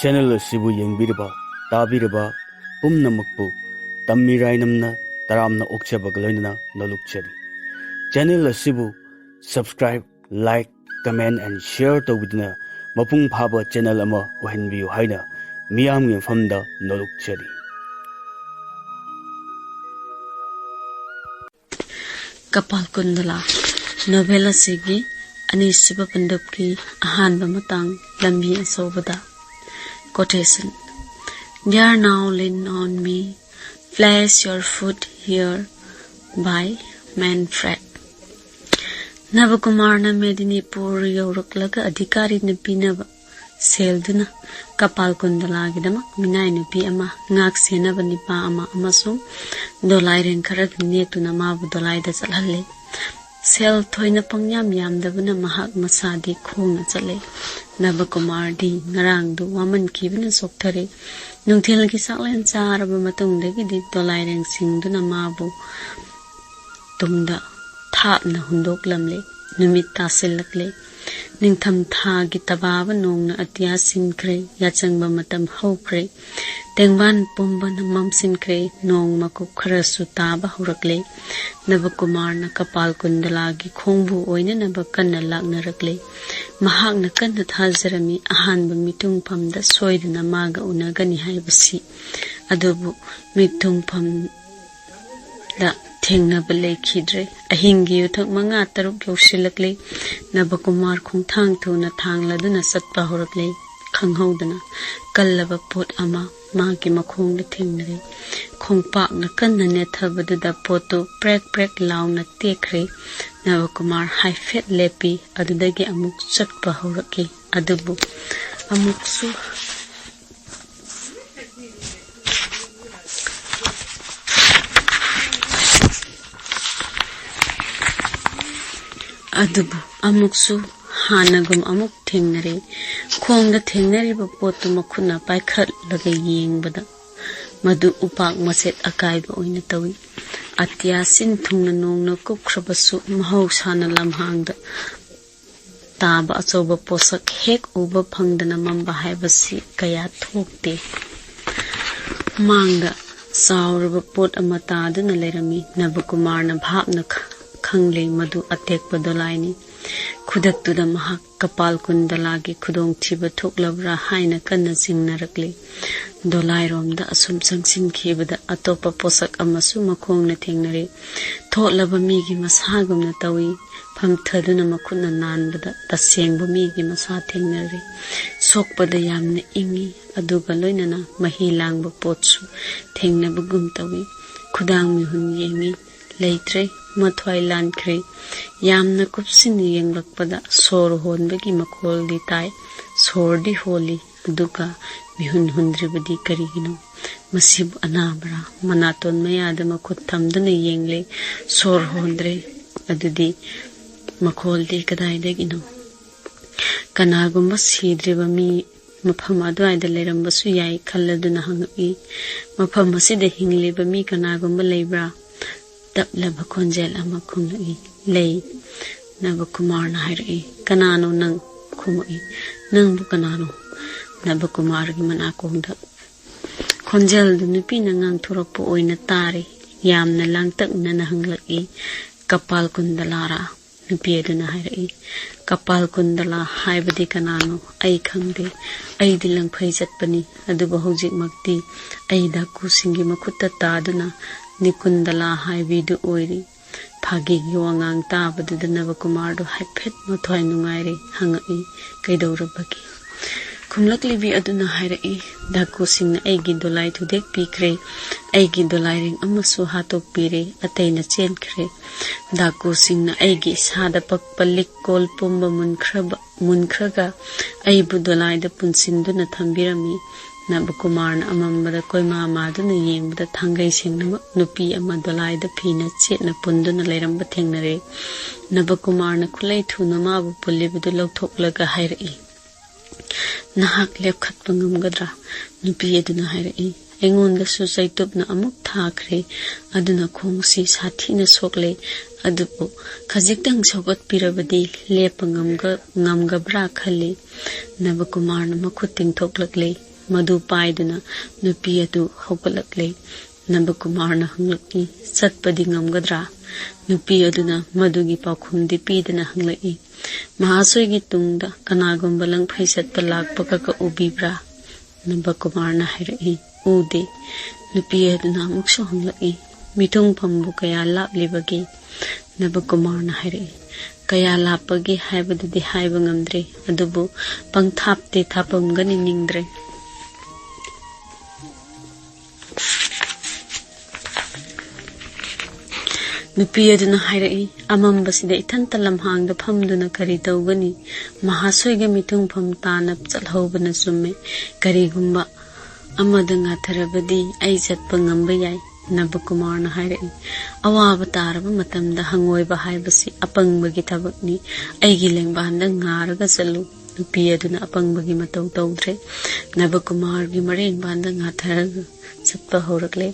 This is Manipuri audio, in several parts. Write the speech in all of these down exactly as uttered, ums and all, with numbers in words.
ꯆꯦꯅꯦꯜ ꯑꯁꯤꯕꯨ ꯌꯦꯡꯕꯤꯔꯕ, ꯇꯥꯕꯤꯔꯕ ꯄꯨꯝꯅꯃꯛꯄꯨ ꯇꯝꯃꯤꯔꯥꯏꯅꯝꯅ ꯇꯔꯥꯝꯅ ꯑꯣꯛꯆꯕꯒ ꯂꯣꯏꯅꯅ ꯅꯣꯂꯨꯛꯆꯔꯤ꯫ ꯆꯦꯅꯦꯜ ꯑꯁꯤꯕꯨ subscribe, like, comment and share ꯇꯧꯕꯤꯗꯨꯅ ꯃꯄꯨꯡ ꯐꯥꯕ ꯆꯦꯅꯦꯜ ꯑꯃ ꯑꯣꯏꯍꯟꯕꯤꯌꯨ ꯍꯥꯏꯅ ꯃꯤꯌꯥꯝꯒꯤ ꯃꯐꯝꯗ ꯅꯣꯂꯨꯛꯆꯔꯤ꯫ ꯀꯄꯥꯜ ꯀꯨꯟꯗꯂꯥ ꯅꯣꯚꯦꯜ ꯑꯁꯤꯒꯤ ꯑꯅꯤꯁꯨꯕ ꯄꯟꯗꯨꯞꯀꯤ ꯑꯍꯥꯟꯕ ꯃꯇꯥꯡ, ꯂꯝꯕꯤ ꯑꯆꯧꯕꯗ꯫ Quotation: "There now lean on me, place your foot here" by Manfred. ꯅꯕꯀꯨꯃꯥꯔꯅ ꯃꯦꯗꯤꯅꯤꯄꯨꯔ ꯌꯧꯔꯛꯂꯒ ꯑꯙꯤꯀꯥꯔꯤꯅ ꯄꯤꯅꯕ ꯁꯦꯜꯗꯨꯅ ꯀꯄꯥꯜ ꯀꯨꯟꯗꯂꯥꯒꯤꯗꯃꯛ ꯃꯤꯅꯥꯏ ꯅꯨꯄꯤ ꯑꯃ, ꯉꯥꯛ ꯁꯦꯟꯅꯕ ꯅꯤꯄꯥ ꯑꯃ ꯑꯃꯁꯨꯡ ꯗꯣꯂꯥꯏꯔꯦꯡ ꯈꯔꯒ ꯅꯦꯛꯇꯨꯅ ꯃꯥꯕꯨ ꯗꯣꯂꯥꯏꯗ ꯆꯠꯍꯜꯂꯦ꯫ ꯁꯦꯜ ꯊꯣꯏꯅ ꯄꯪꯌꯥꯝ ꯌꯥꯝꯗꯕꯅ ꯃꯍꯥꯛ ꯃꯁꯥꯗꯤ ꯈꯣꯡꯅ ꯆꯠꯂꯦ꯫ ꯅꯕꯀꯨꯃꯥꯔꯗꯤ ꯉꯔꯥꯡꯗꯨ ꯋꯥꯃꯟꯈꯤꯕꯅ ꯆꯣꯛꯊꯔꯦ꯫ ꯅꯨꯡꯊꯤꯜꯒꯤ ꯆꯥꯛꯂꯦꯟ ꯆꯥꯔꯕ ꯃꯇꯨꯡꯗꯒꯤꯗꯤ ꯗꯣꯂꯥꯏꯔꯦꯡꯁꯤꯡꯗꯨꯅ ꯃꯥꯕꯨ ꯇꯨꯡꯗ ꯊꯥꯞꯅ ꯍꯨꯟꯗꯣꯛꯂꯝꯂꯦ꯫ ꯅꯨꯃꯤꯠ ꯇꯥꯁꯤꯜꯂꯛꯂꯦ꯫ ꯅꯤꯡꯊꯝ ꯊꯥꯒꯤ ꯇꯕꯥꯕ ꯅꯣꯡꯅ ꯑꯇꯤꯌꯥ ꯁꯤꯟꯈ꯭ꯔꯦ꯫ ꯌꯥꯆꯪꯕ ꯃꯇꯝ ꯍꯧꯈ꯭ꯔꯦ꯫ ꯇꯦꯡꯕꯥꯟ ꯄꯨꯝꯕꯅ ꯃꯝꯁꯤꯟꯈ꯭ꯔꯦ꯫ ꯅꯣꯡ ꯃꯀꯨꯞ ꯈꯔꯁꯨ ꯇꯥꯕ ꯍꯧꯔꯛꯂꯦ꯫ ꯅꯕꯀꯨꯃꯥꯔꯅ ꯀꯄꯥꯜ ꯀꯨꯟꯗꯂꯥꯒꯤ ꯈꯣꯡꯕꯨ ꯑꯣꯏꯅꯅꯕ ꯀꯟꯅ ꯂꯥꯛꯅꯔꯛꯂꯦ꯫ ꯃꯍꯥꯛꯅ ꯀꯟꯅ ꯊꯥꯖꯔꯝꯃꯤ, ꯑꯍꯥꯟꯕ ꯃꯤꯊꯨꯡꯐꯝꯗ ꯁꯣꯏꯗꯅ ꯃꯥꯒ ꯎꯅꯒꯅꯤ ꯍꯥꯏꯕꯁꯤ꯫ ꯑꯗꯨꯕꯨ ꯃꯤꯊꯨꯡꯐꯝ ꯗ ꯊꯦꯡꯅꯕ ꯂꯩꯈꯤꯗ꯭ꯔꯦ꯫ ꯑꯍꯤꯡꯒꯤ ꯌꯨꯊꯛ ꯃꯉꯥ ꯇꯔꯨꯛ ꯌꯧꯁꯤꯜꯂꯛꯂꯦ꯫ ꯅꯕꯀꯨꯃꯥꯔ ꯈꯣꯡꯊꯥꯡ ꯊꯨꯅ ꯊꯥꯡꯂꯗꯨꯅ ꯆꯠꯄ ꯍꯧꯔꯛꯂꯦ꯫ ꯈꯪꯍꯧꯗꯅ ꯀꯜꯂꯕ ꯄꯣꯠ ꯑꯃ ꯃꯥꯒꯤ ꯃꯈꯣꯡꯗ ꯊꯦꯡꯅꯔꯦ꯫ ꯈꯣꯡꯄꯥꯛꯅ ꯀꯟꯅ ꯅꯦꯠꯊꯕꯗꯨꯗ ꯄꯣꯠꯇꯨ ꯄ꯭ꯔꯦꯛ ꯄ꯭ꯔꯦꯛ ꯂꯥꯎꯅ ꯇꯦꯛꯈ꯭ꯔꯦ꯫ ꯅꯕꯀꯨꯃꯥꯔ ꯍꯥꯏꯐꯦꯠ ꯂꯦꯞꯄꯤ, ꯑꯗꯨꯗꯒꯤ ꯑꯃꯨꯛ ꯆꯠꯄ ꯍꯧꯔꯛꯏ꯫ ꯑꯗꯨꯕꯨ ꯑꯃꯨꯛꯁꯨ ꯑꯗꯨꯕꯨ ꯑꯃꯨꯛꯁꯨ ꯍꯥꯟꯅꯒꯨꯝ ꯑꯃꯨꯛ ꯊꯦꯡꯅꯔꯦ꯫ ꯈꯣꯡꯗ ꯊꯦꯡꯅꯔꯤꯕ ꯄꯣꯠꯇꯨ ꯃꯈꯨꯠꯅ ꯄꯥꯏꯈꯠꯂꯒ ꯌꯦꯡꯕꯗ ꯃꯗꯨ ꯎꯄꯥꯛ ꯃꯆꯦꯠ ꯑꯀꯥꯏꯕ ꯑꯣꯏꯅ ꯇꯧꯏ꯫ ꯑꯇꯤꯌꯥ ꯁꯤꯟ ꯊꯨꯡꯅ ꯅꯣꯡꯅ ꯀꯨꯞꯈ꯭ꯔꯕꯁꯨ ꯃꯍꯧꯁꯥꯅ ꯂꯝꯍꯥꯡꯗ ꯇꯥꯕ ꯑꯆꯧꯕ ꯄꯣꯠꯁꯛ ꯍꯦꯛ ꯎꯕ ꯐꯪꯗꯅ ꯃꯝꯕ ꯍꯥꯏꯕꯁꯤ ꯀꯌꯥ ꯊꯣꯛꯇꯦ꯫ ꯃꯥꯡꯗ ꯆꯥꯎꯔꯕ ꯄꯣꯠ ꯑꯃ ꯇꯥꯗꯨꯅ ꯂꯩꯔꯝꯃꯤ꯫ ꯅꯕꯀꯨꯃꯥꯔꯅ ꯚꯥꯞꯅ ꯈ-, ꯈꯪꯂꯦ ꯃꯗꯨ ꯑꯇꯦꯛꯄ ꯗꯣꯂꯥꯏꯅꯤ꯫ ꯈꯨꯗꯛꯇꯨꯗ ꯃꯍꯥꯛ ꯀꯄꯥꯜ ꯀꯨꯟꯗꯂꯥꯒꯤ ꯈꯨꯗꯣꯡꯊꯤꯕ ꯊꯣꯛꯂꯕ꯭ꯔꯥ ꯍꯥꯏꯅ ꯀꯟꯅ ꯆꯤꯡꯅꯔꯛꯂꯤ꯫ ꯗꯣꯂꯥꯏꯔꯣꯝꯗ ꯑꯁꯨꯝ ꯆꯪꯁꯤꯟꯈꯤꯕꯗ ꯑꯇꯣꯞꯄ ꯄꯣꯠꯁꯛ ꯑꯃꯁꯨ ꯃꯈꯣꯡꯅ ꯊꯦꯡꯅꯔꯦ꯫ ꯊꯣꯠꯂꯕ ꯃꯤꯒꯤ ꯃꯁꯥꯒꯨꯝꯅ ꯇꯧꯏ꯫ ꯐꯝꯊꯗꯨꯅ ꯃꯈꯨꯠꯅ ꯅꯥꯟꯕꯗ ꯇꯁꯦꯡꯕ ꯃꯤꯒꯤ ꯃꯁꯥ ꯊꯦꯡꯅꯔꯦ꯫ ꯁꯣꯛꯄꯗ ꯌꯥꯝꯅ ꯏꯪꯏ, ꯑꯗꯨꯒ ꯂꯣꯏꯅꯅ ꯃꯍꯤ ꯂꯥꯡꯕ ꯄꯣꯠꯁꯨ ꯊꯦꯡꯅꯕꯒꯨꯝ ꯇꯧꯏ꯫ ꯈꯨꯗꯥꯡ ꯃꯤꯍꯨꯟ ꯌꯦꯡꯏ, ꯂꯩꯇ꯭ꯔꯦ, ꯃꯊ꯭ꯋꯥꯏ ꯂꯥꯟꯈ꯭ꯔꯦ꯫ ꯌꯥꯝꯅ ꯀꯨꯞꯁꯤꯟꯅ ꯌꯦꯡꯂꯛꯄꯗ ꯁꯣꯔ ꯍꯣꯟꯕꯒꯤ ꯃꯈꯣꯜꯗꯤ ꯇꯥꯏ, ꯁꯣꯔꯗꯤ ꯍꯣꯜꯂꯤ, ꯑꯗꯨꯒ ꯃꯤꯍꯨꯟ ꯍꯨꯟꯗ꯭ꯔꯤꯕꯗꯤ ꯀꯔꯤꯒꯤꯅꯣ? ꯃꯁꯤꯕꯨ ꯑꯅꯥꯕꯔꯥ? ꯃꯅꯥꯇꯣꯟ ꯃꯌꯥꯗ ꯃꯈꯨꯠ ꯊꯝꯗꯨꯅ ꯌꯦꯡꯂꯦ, ꯁꯣꯔ ꯍꯣꯟꯗ꯭ꯔꯦ꯫ ꯑꯗꯨꯗꯤ ꯃꯈꯣꯜꯗꯤ ꯀꯗꯥꯏꯗꯒꯤꯅꯣ? ꯀꯅꯥꯒꯨꯝꯕ ꯁꯤꯗ꯭ꯔꯤꯕ ꯃꯤ ꯃꯐꯝ ꯑꯗꯨꯋꯥꯏꯗ ꯂꯩꯔꯝꯕꯁꯨ ꯌꯥꯏ ꯈꯜꯂꯗꯨꯅ ꯍꯪꯉꯛꯏ꯫ "ꯃꯐꯝ ꯑꯁꯤꯗ ꯍꯤꯡꯂꯤꯕ ꯃꯤ ꯀꯅꯥꯒꯨꯝꯕ ꯂꯩꯕ꯭ꯔꯥ?" ꯇꯞꯂꯕ ꯈꯣꯟꯖꯦꯜ ꯑꯃ ꯈꯨꯝꯂꯛꯏ꯫ "ꯂꯩ," ꯅꯕꯀꯨꯃꯥꯔꯅ ꯍꯥꯏꯔꯛꯏ꯫ "ꯀꯅꯥꯅꯣ ꯅꯪ?" ꯈꯨꯝꯃꯛꯏ꯫ "ꯅꯪꯕꯨ ꯀꯅꯥꯅꯣ?" ꯅꯕꯀꯨꯃꯥꯔꯒꯤ ꯃꯅꯥꯀꯣꯡꯗ ꯈꯣꯟꯖꯦꯜꯗꯨ ꯅꯨꯄꯤꯅ ꯉꯥꯡꯊꯣꯔꯛꯄ ꯑꯣꯏꯅ ꯇꯥꯔꯦ꯫ ꯌꯥꯝꯅ ꯂꯥꯡꯇꯛꯅꯅ ꯍꯪꯂꯛꯏ, "ꯀꯄꯥꯜ ꯀꯨꯟꯗꯂꯥꯔꯥ?" ꯅꯨꯄꯤ ꯑꯗꯨꯅ ꯍꯥꯏꯔꯛꯏ, "ꯀꯄꯥꯜ ꯀꯨꯟꯗꯂꯥ ꯍꯥꯏꯕꯗꯤ ꯀꯅꯥꯅꯣ? ꯑꯩ ꯈꯪꯗꯦ꯫ ꯑꯩꯗꯤ ꯂꯪꯐꯩ ꯆꯠꯄꯅꯤ, ꯑꯗꯨꯕꯨ ꯍꯧꯖꯤꯛꯃꯛꯇꯤ ꯑꯩ ꯗꯥꯀꯨꯁꯤꯡꯒꯤ ꯃꯈꯨꯠꯇ ꯇꯥꯗꯨꯅ ꯅꯤꯀꯨꯟꯗꯂꯥ ꯍꯥꯏꯕꯤꯗꯨ ꯑꯣꯏꯔꯤ꯫" ꯐꯥꯒꯤꯒꯤ ꯋꯥꯉꯥꯡ ꯇꯥꯕꯗꯨꯗ ꯅꯕꯀꯨꯃꯥꯔꯗꯨ ꯍꯥꯏꯐꯦꯠ ꯃꯊ꯭ꯋꯥꯏ ꯅꯨꯡꯉꯥꯏꯔꯦ꯫ ꯍꯪꯉꯛꯏ, "ꯀꯩꯗꯧꯔꯕꯒꯦ?" ꯈꯨꯝꯂꯛꯂꯤꯕꯤ ꯑꯗꯨꯅ ꯍꯥꯏꯔꯛꯏ, "ꯗꯥꯀꯨꯁꯤꯡꯅ ꯑꯩꯒꯤ ꯗꯣꯂꯥꯏ ꯊꯨꯗꯦꯛꯄꯤꯈ꯭ꯔꯦ, ꯑꯩꯒꯤ ꯗꯣꯂꯥꯏꯔꯦꯡ ꯑꯃꯁꯨ ꯍꯥꯠꯇꯣꯛꯄꯤꯔꯦ, ꯑꯇꯩꯅ ꯆꯦꯟꯈ꯭ꯔꯦ꯫ ꯗꯥꯀꯨꯁꯤꯡꯅ ꯑꯩꯒꯤ ꯏꯁꯥꯗ ꯄꯛꯄ ꯂꯤꯛ ꯀꯣꯜ ꯄꯨꯝꯕ ꯃꯨꯟꯈ꯭ꯔꯕ, ꯃꯨꯟꯈ꯭ꯔꯒ ꯑꯩꯕꯨ ꯗꯣꯂꯥꯏꯗ ꯄꯨꯟꯁꯤꯟꯗꯨꯅ ꯊꯝꯕꯤꯔꯝꯃꯤ꯫" ꯅꯕꯀꯨꯃꯥꯔꯅ ꯑꯃꯝꯕꯗ ꯀꯣꯏꯃꯥ ꯃꯥꯗꯨꯅ ꯌꯦꯡꯕꯗ ꯊꯥꯡꯒꯩ ꯁꯦꯡꯅꯃꯛ ꯅꯨꯄꯤ ꯑꯃ ꯗꯣꯂꯥꯏꯗ ꯐꯤꯅ ꯆꯦꯠꯅ ꯄꯨꯟꯗꯨꯅ ꯂꯩꯔꯝꯕ ꯊꯦꯡꯅꯔꯦ꯫ ꯅꯕꯀꯨꯃꯥꯔꯅ ꯈꯨꯠꯂꯩ ꯊꯨꯅ ꯃꯥꯕꯨ ꯄꯨꯜꯂꯤꯕꯗꯨ ꯂꯧꯊꯣꯛꯂꯒ ꯍꯥꯏꯔꯛꯏ, "ꯅꯍꯥꯛ ꯂꯦꯞꯈꯠꯄ ꯉꯝꯒꯗ꯭ꯔꯥ?" ꯅꯨꯄꯤ ꯑꯗꯨꯅ ꯍꯥꯏꯔꯛꯏ, "ꯑꯩꯉꯣꯟꯗꯁꯨ ꯆꯩꯇꯨꯞꯅ ꯑꯃꯨꯛ ꯊꯥꯈ꯭ꯔꯦ, ꯑꯗꯨꯅ ꯈꯣꯡꯁꯤ ꯁꯥꯊꯤꯅ ꯁꯣꯛꯂꯦ꯫ ꯑꯗꯨꯕꯨ ꯈꯖꯤꯛꯇꯪ ꯁꯧꯒꯠꯄꯤꯔꯕꯗꯤ ꯂꯦꯞꯄ ꯉꯝꯒ-, ꯉꯝꯒꯕ꯭ꯔꯥ ꯈꯜꯂꯤ꯫ ꯅꯕꯀꯨꯃꯥꯔꯅ ꯃꯈꯨꯠ ꯇꯤꯡꯊꯣꯛꯂꯛꯂꯦ꯫ ꯃꯗꯨ ꯄꯥꯏꯗꯨꯅ ꯅꯨꯄꯤ ꯑꯗꯨ ꯍꯧꯒꯠꯂꯛꯂꯦ꯫ ꯅꯕꯀꯨꯃꯥꯔꯅ ꯍꯪꯂꯛꯏ, "ꯆꯠꯄꯗꯤ ꯉꯝꯒꯗ꯭ꯔꯥ?" ꯅꯨꯄꯤ ꯑꯗꯨꯅ ꯃꯗꯨꯒꯤ ꯄꯥꯎꯈꯨꯝꯗꯤ ꯄꯤꯗꯅ ꯍꯪꯂꯛꯏ, "ꯃꯍꯥꯁꯣꯏꯒꯤ ꯇꯨꯡꯗ ꯀꯅꯥꯒꯨꯝꯕ ꯂꯪꯐꯩ ꯆꯠꯄ ꯂꯥꯛꯄꯒ ꯎꯕꯤꯕ꯭ꯔꯥ?" ꯅꯕꯀꯨꯃꯥꯔꯅ ꯍꯥꯏꯔꯛꯏ, "ꯎꯗꯦ꯫" ꯅꯨꯄꯤ ꯑꯗꯨꯅ ꯑꯃꯨꯛꯁꯨ ꯍꯪꯂꯛꯏ, "ꯃꯤꯊꯨꯡꯐꯝꯕꯨ ꯀꯌꯥ ꯂꯥꯞꯂꯤꯕꯒꯦ?" ꯅꯕꯀꯨꯃꯥꯔꯅ ꯍꯥꯏꯔꯛꯏ, "ꯀꯌꯥ ꯂꯥꯞꯄꯒꯦ ꯍꯥꯏꯕꯗꯨꯗꯤ ꯍꯥꯏꯕ ꯉꯝꯗ꯭ꯔꯦ, ꯑꯗꯨꯕꯨ ꯄꯪꯊꯥꯞꯇꯤ ꯊꯥꯞꯄꯝꯒꯅꯤ ꯅꯤꯡꯗ꯭ꯔꯦ꯫" ꯅꯨꯄꯤ ꯑꯗꯨꯅ ꯍꯥꯏꯔꯛꯏ, "ꯑꯃꯝꯕꯁꯤꯗ ꯏꯊꯟꯇ ꯂꯝꯍꯥꯡꯗ ꯐꯝꯗꯨꯅ ꯀꯔꯤ ꯇꯧꯒꯅꯤ? ꯃꯍꯥꯁꯣꯏꯒ ꯃꯤꯊꯨꯡꯐꯝ ꯇꯥꯅ ꯆꯠꯍꯧꯕꯅ ꯆꯨꯝꯃꯦ꯫ ꯀꯔꯤꯒꯨꯝꯕ ꯑꯃꯗ ꯉꯥꯊꯔꯕꯗꯤ ꯑꯩ ꯆꯠꯄ ꯉꯝꯕ ꯌꯥꯏ꯫" ꯅꯕꯀꯨꯃꯥꯔꯅ ꯍꯥꯏꯔꯛꯏ, "ꯑꯋꯥꯕ ꯇꯥꯔꯕ ꯃꯇꯝꯗ ꯍꯪꯉꯣꯏꯕ ꯍꯥꯏꯕꯁꯤ ꯑꯄꯪꯕꯒꯤ ꯊꯕꯛꯅꯤ꯫ ꯑꯩꯒꯤ ꯂꯦꯡꯕꯥꯟꯗ ꯉꯥꯔꯒ ꯆꯠꯂꯨ꯫" ꯅꯨꯄꯤ ꯑꯗꯨꯅ ꯑꯄꯪꯕꯒꯤ ꯃꯇꯧ ꯇꯧꯗ꯭ꯔꯦ꯫ ꯅꯕꯀꯨꯃꯥꯔꯒꯤ ꯃꯔꯦꯡꯕꯥꯟꯗ ꯉꯥꯊꯔꯒ ꯆꯠꯄ ꯍꯧꯔꯛꯂꯦ꯫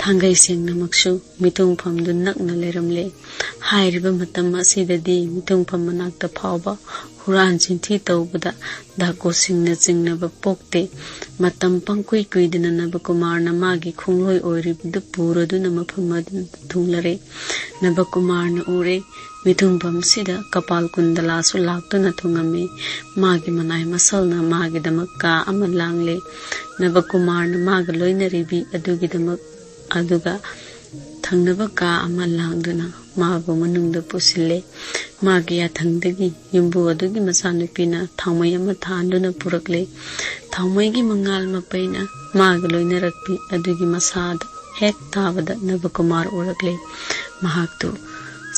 ꯊꯥꯡꯒꯩ ꯁꯦꯡꯅꯃꯛꯁꯨ ꯃꯤꯊꯨꯡꯐꯝꯗꯨ ꯅꯛꯅ ꯂꯩꯔꯝꯂꯦ꯫ ꯍꯥꯏꯔꯤꯕ ꯃꯇꯝ ꯑꯁꯤꯗꯗꯤ ꯃꯤꯊꯨꯡꯐꯝ ꯃꯅꯥꯛꯇ ꯐꯥꯎꯕ ꯍꯨꯔꯥꯟ ꯆꯤꯟꯊꯤ ꯇꯧꯕꯗ ꯗꯥꯀꯨꯁꯤꯡꯅ ꯆꯤꯡꯅꯕ ꯄꯣꯛꯇꯦ꯫ ꯃꯇꯝ ꯄꯪꯀꯨꯏ ꯀꯨꯏꯗꯅ ꯅꯕꯀꯨꯃꯥꯔꯅ ꯃꯥꯒꯤ ꯈꯣꯡꯂꯣꯏ ꯑꯣꯏꯔꯤꯕꯗꯨ ꯄꯨꯔꯗꯨꯅ ꯃꯐꯝ ꯑꯗꯨꯗ ꯊꯨꯡꯂꯔꯦ꯫ ꯅꯕꯀꯨꯃꯥꯔꯅ ꯎꯔꯦ, ꯃꯤꯊꯨꯡꯐꯝꯁꯤꯗ ꯀꯄꯥꯜ ꯀꯨꯟꯗꯂꯥꯁꯨ ꯂꯥꯛꯇꯨꯅ ꯊꯨꯡꯉꯝꯃꯤ꯫ ꯃꯥꯒꯤ ꯃꯅꯥꯏ ꯃꯁꯜꯅ ꯃꯥꯒꯤꯗꯃꯛ ꯀꯥ ꯑꯃ ꯂꯥꯡꯂꯦ꯫ ꯅꯕꯀꯨꯃꯥꯔꯅ ꯃꯥꯒ ꯂꯣꯏꯅꯔꯤꯕꯤ ꯑꯗꯨꯒꯤꯗꯃꯛ, ꯑꯗꯨꯒ ꯊꯪꯅꯕ ꯀꯥ ꯑꯃ ꯂꯥꯡꯗꯨꯅ ꯃꯥꯕꯨ ꯃꯅꯨꯡꯗ ꯄꯨꯁꯤꯜꯂꯦ꯫ ꯃꯥꯒꯤ ꯌꯥꯊꯪꯗꯒꯤ ꯌꯨꯝꯕꯨ ꯑꯗꯨꯒꯤ ꯃꯆꯥꯅꯨꯄꯤꯅ ꯊꯥꯎꯃꯩ ꯑꯃ ꯊꯥꯟꯗꯨꯅ ꯄꯨꯔꯛꯂꯦ꯫ ꯊꯥꯎꯃꯩꯒꯤ ꯃꯉꯥꯜ ꯃꯄꯩꯅ ꯃꯥꯒ ꯂꯣꯏꯅꯔꯛꯄꯤ ꯑꯗꯨꯒꯤ ꯃꯁꯥꯗ ꯍꯦꯛ ꯇꯥꯕꯗ ꯅꯕꯀꯨꯃꯥꯔ ꯎꯔꯛꯂꯦ꯫ ꯃꯍꯥꯛꯇꯨ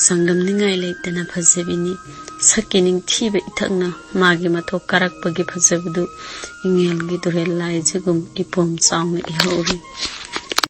ꯆꯥꯡꯗꯝꯅꯤꯡꯉꯥꯏ ꯂꯩꯇꯅ ꯐꯖꯕꯤꯅꯤ꯫ ꯁꯛꯀꯤ ꯅꯤꯡꯊꯤꯕ ꯏꯊꯛꯅ ꯃꯥꯒꯤ ꯃꯊꯣꯛ ꯀꯥꯔꯛꯄꯒꯤ ꯐꯖꯕꯗꯨ ꯏꯉꯦꯜꯒꯤ ꯇꯨꯔꯦꯜ ꯂꯥꯏꯖꯒꯨꯝ ꯏꯄꯣꯝ ꯆꯥꯎꯅ ꯏꯍꯧꯔꯤ꯫